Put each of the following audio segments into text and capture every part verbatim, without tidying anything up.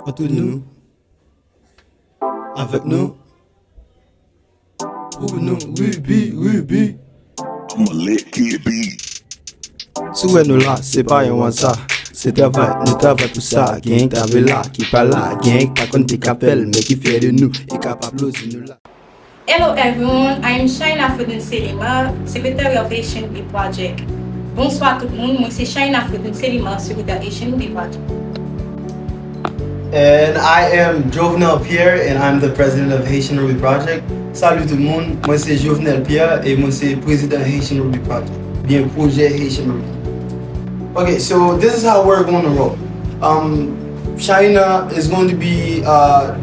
Antre nou. Avèk nou. Pou nou, Ruby, Ruby. I'ma let Kid be. Si w wè nou la, se pa yon aza. Se travay, nou travay pou sa. Gen travay la, ki pa la. Gen pa konn te ka fè l, men ki fyè de nou. E k ap aplodi nou la. Hello everyone, I am Shaina Fredin Selima, Secretary of Haitian Women Project. Bonswa tout moun, mwen se Shaina Fredin Selima, Secretary Haitian Women Project. And I am Jovenel Pierre, and I'm the president of Haitian Ruby Project. Salut tout moun, mwen se Jovenel Pierre, e mwen se prezidan Haitian Ruby Project, byen pwojè Haitian Ruby. Okay, so this is how we're going to roll. Um, Shaina is going to be uh,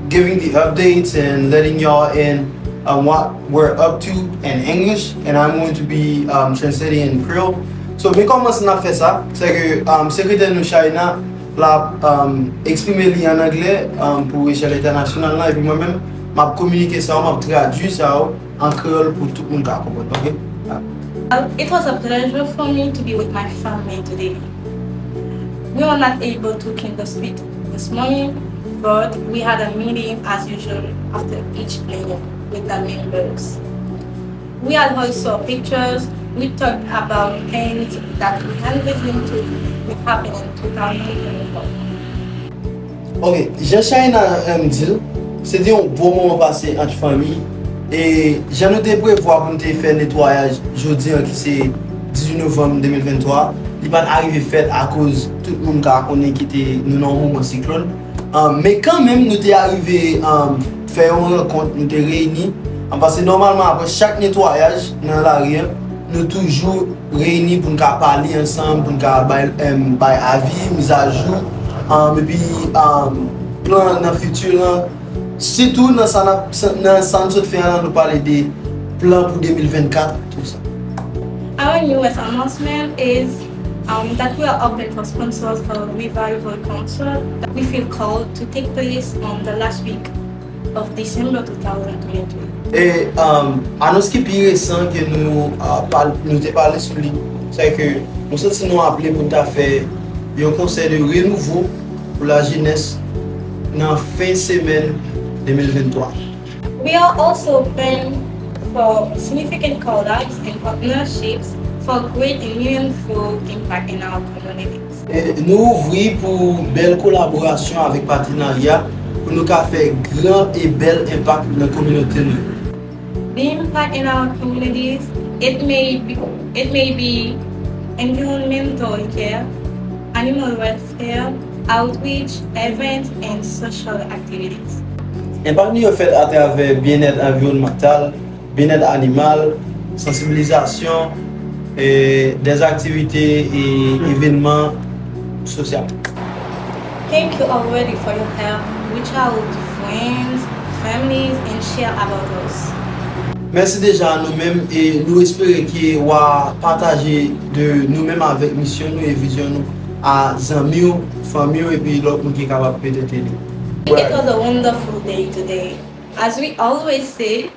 giving the updates and letting y'all in on what we're up to in English, and I'm going to be um, translating in Creole. So, men kòman n ap fè sa, se ke um, sekretè nou Shaina l ap um, eksprime li an anglè um, pou echèl entènasyonal la, epi mwen menm, m ap kominike sa yo, m ap tradui sa yo an kreyòl pou tout moun ka konprann, ok? Well, it was a pleasure for me to be with my family today. We were not able to clean the street this morning, but we had a meeting as usual after each player with the members. We had also pictures. We talked about things that we envision to be happening in two thousand twenty-four. Ok, jan Shaina um, di l, se te yon bon moman pase ant fanmi. E jan nou te prevwa pou n te fè netwayaj jodi an ki se dizuit novanm de mil venntwa, li pa t arive fèt akoz tout moun ka konnen ki te nou nan yon moman siklòn. Um, men kanmenm, nou te arive um, fè yon rankont, nou te reyini. Um, paske nòmalman, apre chak netwayaj nan lari a, nou toujou reyini pou n ka pale ansanm, pou n ka bay, um, bay avi, mizajou, um, epi um, plan nan fiti lan. Sitou nan sa n ap, nan sa n sot fè an, nou pale de plan pou de mil vennkat, tout sa. Our newest announcement is um, that we are open for sponsors for Revival Concert that we feel called to take place on the last week of December two thousand twenty-three. E um, anons ki pi resan ke nou, uh, pal, nou te pale sou li, se ke nou santi nou aple pou n ta fè yon konsè de renouvo pou lajenès nan fen semèn de mil venntwa. We are also open for significant collabs and partnerships for great and meaningful impact in our communities. E nou ouvri pou bèl kolaborasyon avèk patenarya pou nou ka fè gran e bèl enpak nan kominote nou. The impact in our communities, it may be, it may be environmental care, animal welfare, outreach, events, and social activities. Enpak nou yo fèt atravè byennèt anviwònmantal, byennèt animal, sansibilizasyon, e dè aktivite e evènman sosyal. Thank you already for your help. Reach out to friends, families, and share about us. Mèsi deja a nou menm e nou espere ke w a pataje de nou menm avèk misyon nou e vizyon nou a zanmi w, fanmi w epi lòt moun ki kapab petèt ede. It was a wonderful day today. As we always say,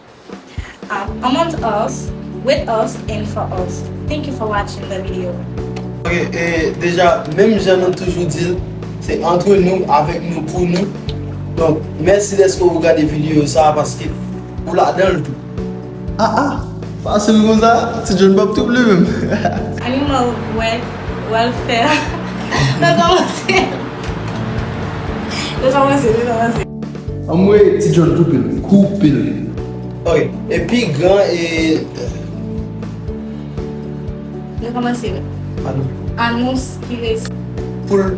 um, amongst us, with us, and for us. Thank you for watching the video. Ok, e deja, menm jan nou toujou di l, se antre nou, avèk nou, pou nou. Donk, mèsi dèske ou gade videyo sa a, paske ou ladan l tou. Ah, ah, fasil konsa, Ti John p ap twouble menm. Animal wel-, welfare. Nou kòmanse. Nou kòmanse, nou kòmanse. Anmwe, Ti John, koupe l, koupe l. Ok, e pi gran e Nou kòmanse. Anons. Anons ki resi. Pou l.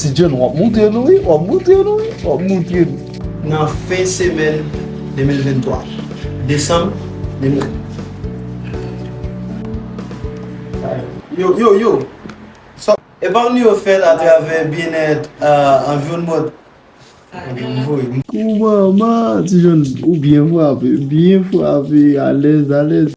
Ti John, w ap montre nou wi, w ap montre nou wi, w ap montre nou. Nan fen semèn de mil venntwa, desanm de mil. Yo, yo, yo. Sa, epa nou yo fèt atravè byennèt, euh, anviwònman. Ou manman, Ti John, ou byen frape, byen frape, alèz, alèz.